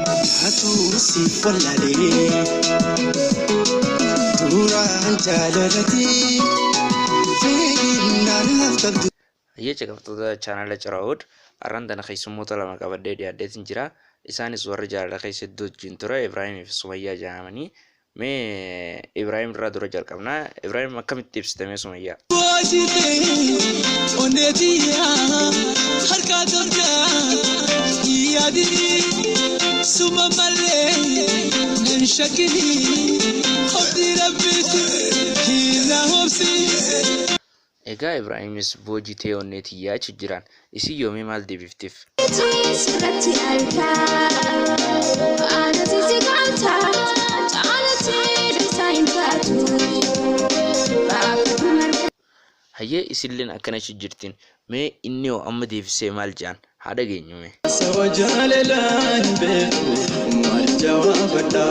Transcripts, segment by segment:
Naatu siif wallaalee duraan jaalalatii fedhiin naaf qabdu. Hayyee caqaftoota chaanala Ciraa'ud har'aan tana keessummoota lama qabadhee dhiyaadheetiin jira. Isaanis warra jaalala keessa iddoo wajjin ture Ibraahimii fi Sumayyaa jedhamanii. Mee Ibraahim irraa dura jalqabna. Ibraahim akkamitti ibsita mee Sumayyaa? Egaa Ibraahimis boojitee onnee tiyyaa jechu jiraan. Isin yoomee maal deebiftif? Sirratti argaa aanati si galta caalatti dhiisaa hin taatu baafatu marga. Hayyee isilleen akkana jechu jirtiin. Mee inni hoo amma deebisee maal jedhan? Haa dhageenyu mee. Sawa jaalalaan beeku maal jawaabadha.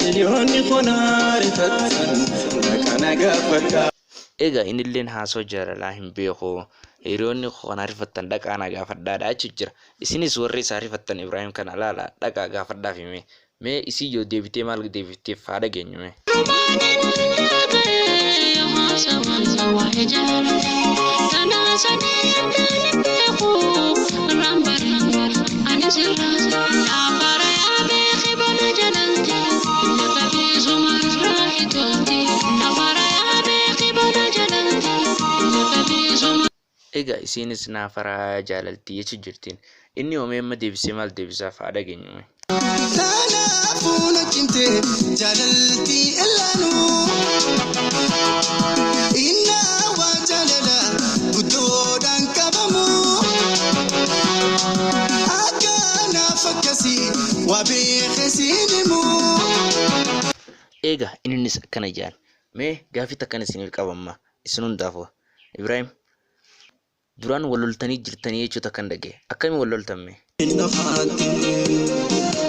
Hiriyoonni konaa rifattan dhaqana gaafadha. Egaa innilleen haasoo jaalalaa hin beeku. Hiriyoonni koo kana rifattan dhaqaa na gaafadhaadha jechu jira. Isinis warri isaa rifattan Ibraahim kana laala dhaqaa gaafadhaaf hime. Mee isii yoo deebitee maal deebifteef haa dhageenyu mee. Egaa isiinis naafaraa jaalaltii jechu jirtiin. Inni hoo mee amma deebisee maal deebisaaf haa dhageenyu mee. Kanaafuu na cimte jaalalti ellaanu. Innaa waa jaalala guddoodhaan qabamu. Akka naaf akkasii waa beekesiin himu. Egaa innis akkana jedhan. Mee gaafii takkan isiniif qaba amma isin hundaafuu. Ibraahim duraan wal loltanii jirtanii jechuu takkan dhagaye. Akkamiin wal loltan mee? Nafaatti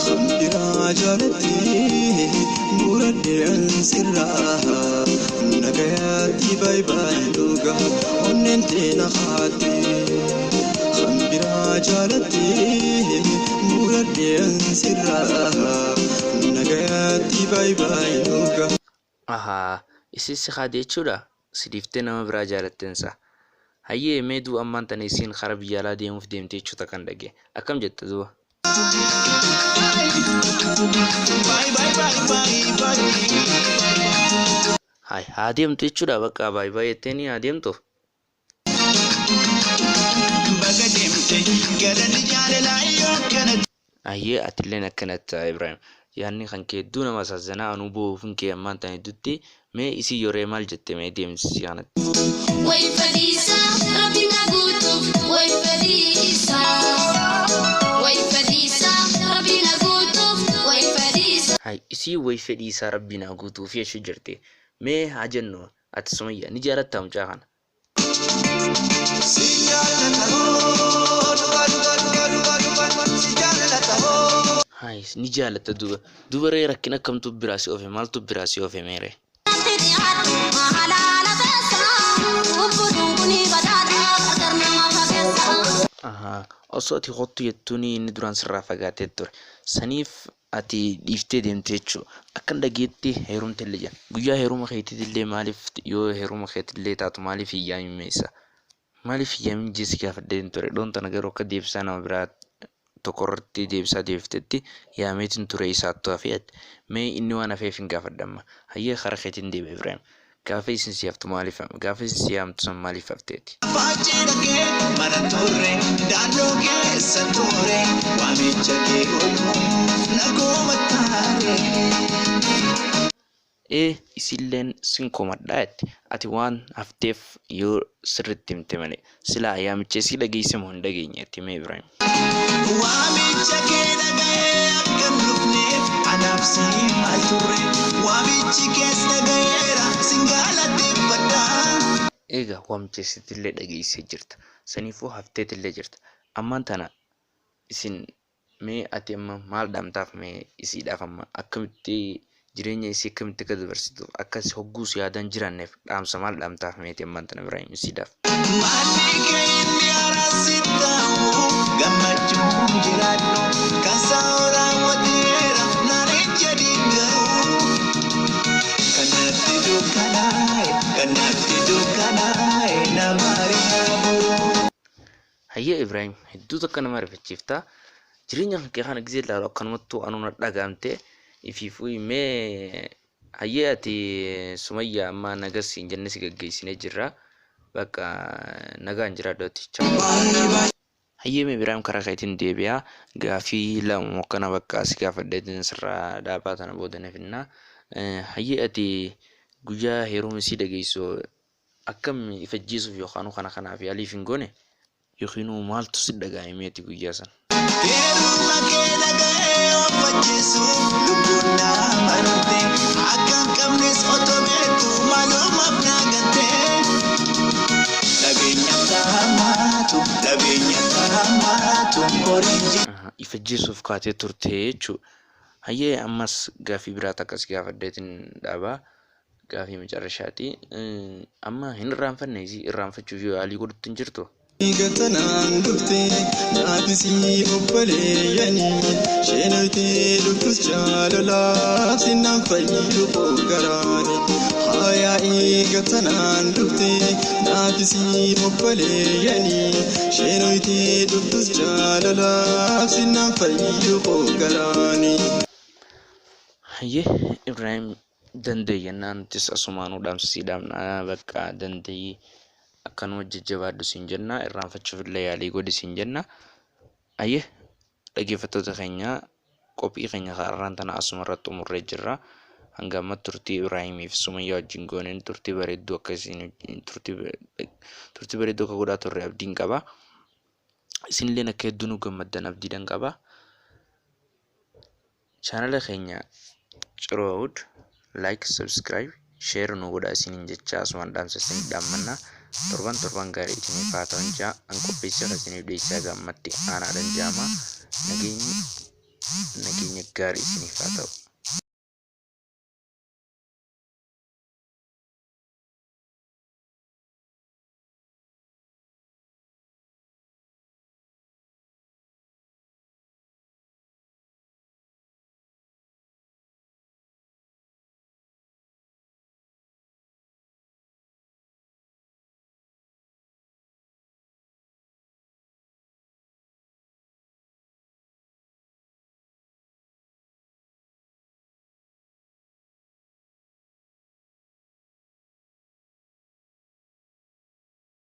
kan biraa jaalatti muradheen sirraa nagayaatti baay'ee dhuga onneen teena haatti kan biraa jaalatti muradheen sirraa nagayaatti baay'ee dhuga. Ahaa isin si kaade jechuudha? Si dhiiftee nama biraa jaalattensa. Hayyee mee duuba ammaan tana isiin kara biyya alaa deemuuf deemte jechuu takkan dhagaye. Akkam jetta duuba? Hay haa deemtu jechuudha bakka baay baay jetteeni haa deemtu. Baga deemte galanni jaalalaa yoo akkanatti. Hayyee atilleen akkanatti Ibraahim. Yaadni kan kee hedduu nama asaazanaa anuu boo'uufin kee ammaan tana hedduutti mee isii yoree maal jette mee deemsi isii kanatti. Way fadhiisaa rabbi na guutuuf way fadhiisaa way fadhiisaa rabbi na guutuuf way fadhiisaa. Hay isii way fedhii isaa rabbii naa guutuuf jechuu jirti. Mee haa jennu ati Sumayyaa ni jaalattaa mucaa kana? Si jaalladha hoo dhuga dhuga dhuga dhuga dhuga si jaalladha hoo. Hay ni jaalatta duuba. Duuba ree rakkina akkamtu biraa si oofe maaltu biraa si oofe meere? Ahaa osoo ati kottu jettuuni inni duraan sirraa fagaatee ture. Saniif ati dhiiftee deemte jechuudha. Akkan dhageetti heerumte illee jedhan. Guyyaa heeruma keetiitillee maaliif yoo heeruma keetillee taatu maaliif hin yaamin meessa? Maaliif hin yaamin jee si gaafadheen ture. Dhoon tana garuu akka deebisaa nama biraa tokko irratti deebisaa deebiftetti yaameetiin ture isaattu hafee ati. Mee inni waan hafeef hin gaafadha amma. Hayyee kara keetiin deebi'a Ibraahim. Gaafa isin si haftu maaliif gaafa isin si yaamtu san maaliif hafteeti? Faajjii dhagee mana turre daandoo keessa ture waamicha kee oolchuuf naguma taare. Ee isilleen sin komadhaa jette. Ati waan hafteef yoo sirriitti himte malee. Silaa yaamicha isii dhageesse moo hin dhageenye ati mee Ibraahim? Waamicha kee dhaga'ee akka hin dhufneef anaaf si maal turre waamichi kees dhaga'eera sin galateeffadha. Egaa waamicha isiitillee dhageessee jirta. Saniifuu hafteetillee jirta. Ammaan tana isin mee ati amma maal dhaamtaaf mee isiidhaaf amma akkamitti jireenya isii akkamitti akka dabarsituuf akkas hogguu si yaadaan jiraanneef dhaamsa maal dhaamtaaf meeti ammaan tana Ibraahim isiidhaaf? Manni kee inni haaraan si ta'u gammachuun jiraadhu. Maariyaa boruu. Hayyee Ibraahim, hedduu takka nama rifachiifta. Jireenya kan kee kana gisee ilaalu akkanumattuu anuu na dhagaamte ifiifuu mee. Hayyee, ati Sumayyaa amma nagas siin jenne si gaggeessinee jirra. Bakka nagaan jiraadhu ati. Hayyee, mee Ibraahim, karaa keetiin deebi'a. Gaafii lama akkana bakka si gaafadheetiin sirraa dhaabaa, tana booda na finna. Hayyee, ati guyyaa heeruma isii dhageessu akkam ifajjeesuuf yookaan kana kanaaf yaaliif hin goone yookiin maaltu si dhaga'ame ati guyyaa san? Heeruma kee dhaga'ee of ajjeesuuf lubbuun na mararte. Akka hin qabnes otoo beektu maalumaaf na gatte. Dhabeenya taamaatu, dhabeenya taamaatu horiin. Ifajjeesuuf kaatee turte jechuudha. Hayyee, ammas gaafii biraa takka si gaafadheetiin dhaabaa. Gaafii macarrashaati. Amma hin irraanfanne, isii irraanfachuuf yoo yaalii godhutti hin jirtu? Gatanaan dhufte naatisii obboleeyyanii sheenoytee dhuftus jaalalaaf sinnaan fayyu garaani. Hayaa'ii gatanaan dhufte naatisii obboleeyyanii sheenoytee dhuftus jaalalaaf sinnaan fayyu garaani. Hayyee Ibraahim, dandeeyyannaa nutis asumaanuu dhaamsisii dhaabnaa, bakka dandeeyyii akkanuma jajjabaadhu siin jenna, irraanfachuuf illee yaalii godhi siin jenna. Hayyee dhaggeeffattoota keenya, qophii keenya har'aan tana asuma irratti xumurree jirra. Hanga amma turtii Ibraahimii fi Sumayyaa wajjin gooneen turtii bareedduu akka isin turtii bareedduu akka godhaa turre abdiin qaba. Isinilleen akka hedduu nu gammaddan abdiidhaan qaba. Chaanala keenya Ciroowud like, subscribe, share nu godhaa isiniin jecha asumaan dhaamsa isin dhaammanna. Torban torban gaarii isiniif haa ta'an jaa an qopheessa kan isiniif dhiyeessaa gammatti aanaadhaan jaama, nageenyi nageenya gaarii isiniif haa ta'u.